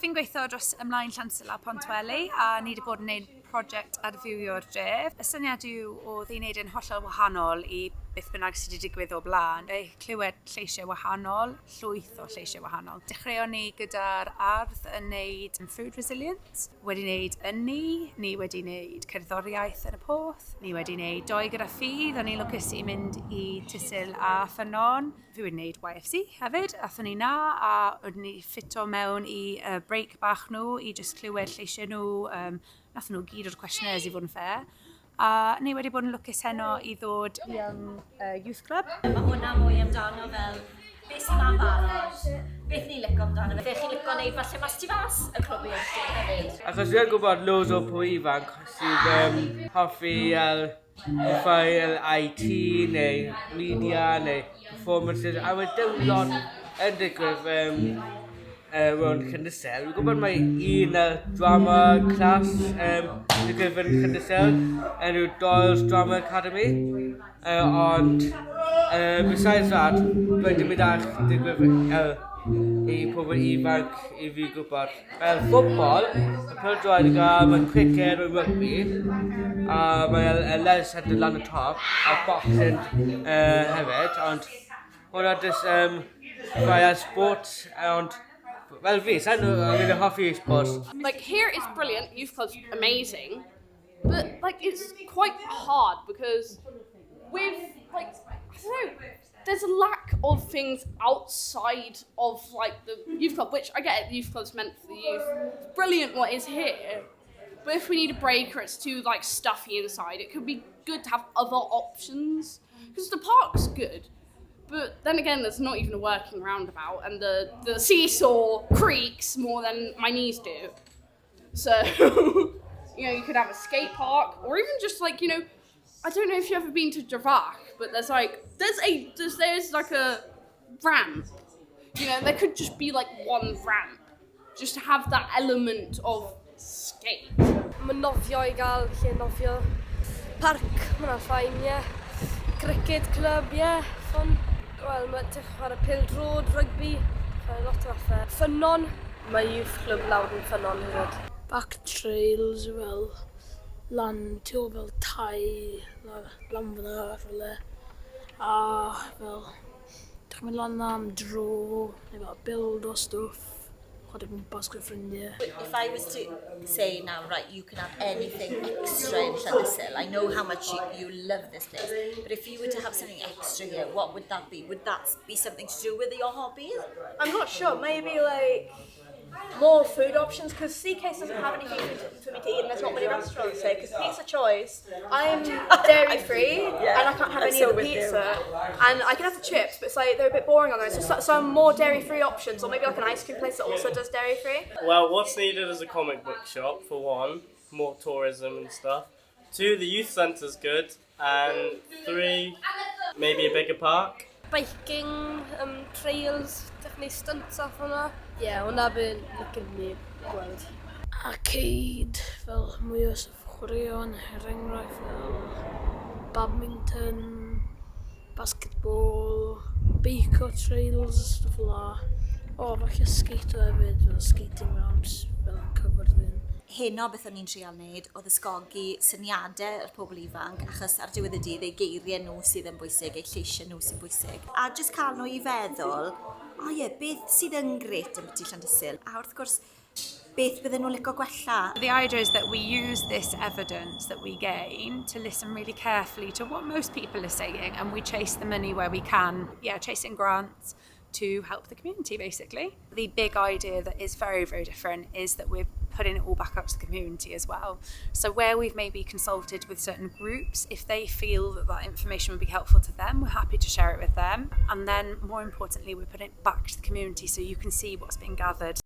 Fi'n gweithio dros Ymlaen Llandysul a Pontweli a ni wedi bod yn gwneud prosiect adfywio'r dref. Y syniad yw oedd i wneud yn hollol wahanol i beth bynnag sydd wedi digwydd o blaen. Ei clywed lleisiau wahanol, llwyth o lleisiau wahanol. Dechreuon ni gyda'r ardd yn wneud food resilience, wedi wneud ynni, ni wedi wneud cerddoriaeth yn y porth, ni wedi wneud doi gyda ffydd, o'n i'n lwcus i mynd i Tysul a Ffynnon. Fi wedi wneud YFC hefyd, athon ni 'na a oedden ni ffito mewn i uh, break bach nhw i just clywed lleisiau nhw. Um, nathon nhw gyd o'r questionnaires i fod yn fair. A ni wedi bod yn lwcus heno i ddod Young Youth Club. Mae hwnna mwy amdano fel beth sy'n ma'n barod, beth ni'n licio amdano fe, beth chi'n licio wneud falle mas tu fas y clwb ieuenctid hefyd. Achos dwi'n gwybod loads o pobl ifanc sydd um, hoffi fel pethau fel IT neu media neu performances a mae dim lot yn digwydd um, mewn Llandysul. Dwi'n gwybod mae un drama class um, digwydd yn Llandysul, enw Doyle's Drama Academy. Ond besides that, doedd dim byd arall digwydd i pobl ifanc i fi gwybod. Fel ffwtbol, mae pêl-droed i gael, mae criced, mae rygbi, a mae y Les Centre lan y top, a boxing hefyd, ond hwnna jyst rhai ar sports, ond fel fi, sa'n rili hoffi sports. Like here it's brilliant, youth club's amazing, but like it's quite hard because with like, I don't know, there's a lack of things outside of like the youth club, which I get it, the youth club's meant for the youth. It's brilliant what is here, but if we need a break or it's too like stuffy inside, it could be good to have other options because the park's good. But then again, there's not even a working roundabout and the seesaw creaks more than my knees do. So, you could have a skate park or even just like, you know, I don't know if you've ever been to Drefach, but there's like, there's a, there's, there's like a ramp. You know, there could just be like one ramp, just to have that element of skate. Mae nofio i gael, lle nofio. Parc, mae hwnna'n fine, ie. Yeah. Cricket club, ie, yeah, fun. Wel, mae ti'n chwarae pêl-droed, rugby, chwarae lot o fathau. Ffynnon, mae youth club lawr yn Ffynnon hefyd. Back trails fel lan tu ôl fel tai, lan fyna rhywle. A fel, dych chi'n mynd lan 'na am dro, neu fel build o stwff, chwarae gwmpas gyda ffrindiau. If I was to say now, right, you can have anything extra in Llandysul, I know how much you love this place, but if you were to have something extra here, what would that be? Would that be something to do with your hobbies? I'm not sure, maybe like more food options, because CK's doesn't have anything for me to eat and there's not many restaurants here, because Pizza Choice, I'm dairy free and I can't have I'm any so of the with you. pizza, and I can have the chips, but it's like they're a bit boring on those, so some more dairy free options, or maybe like an ice cream place that also does dairy free. Well, what's needed is a comic book shop, for one, more tourism and stuff. Two, the youth centre's good, and three, maybe a bigger park. Biking, trails, dych chi'n neud stunts off hwnna. Ie, yeah, hwnna bydd licen ni gweld. Arcade, fel mwy o stwff chwaraeon, er enghraifft fel badminton, basketball, beicio trails, stwff fel 'na. O, falle skato hefyd, fel skating ramps, fel yn Cyfyrddin. Heno beth o'n i'n trial wneud oedd ysgogi syniadau yr pobl ifanc, achos ar diwedd y dydd eu geiriau nhw sydd yn bwysig, eu lleisiau nhw sy'n bwysig. A jyst cael nhw i feddwl, o ie, beth sydd yn grêt ambiti Llandysul? A wrth gwrs, beth bydden nhw'n licio gwella? The idea is that we use this evidence that we gain to listen really carefully to what most people are saying, and we chase the money where we can. Yeah, chasing grants to help the community, basically. The big idea that is very, very different is that we're putting it all back up to the community as well. So where we've maybe consulted with certain groups, if they feel that that information would be helpful to them, we're happy to share it with them. And then more importantly, we're putting it back to the community so you can see what's been gathered.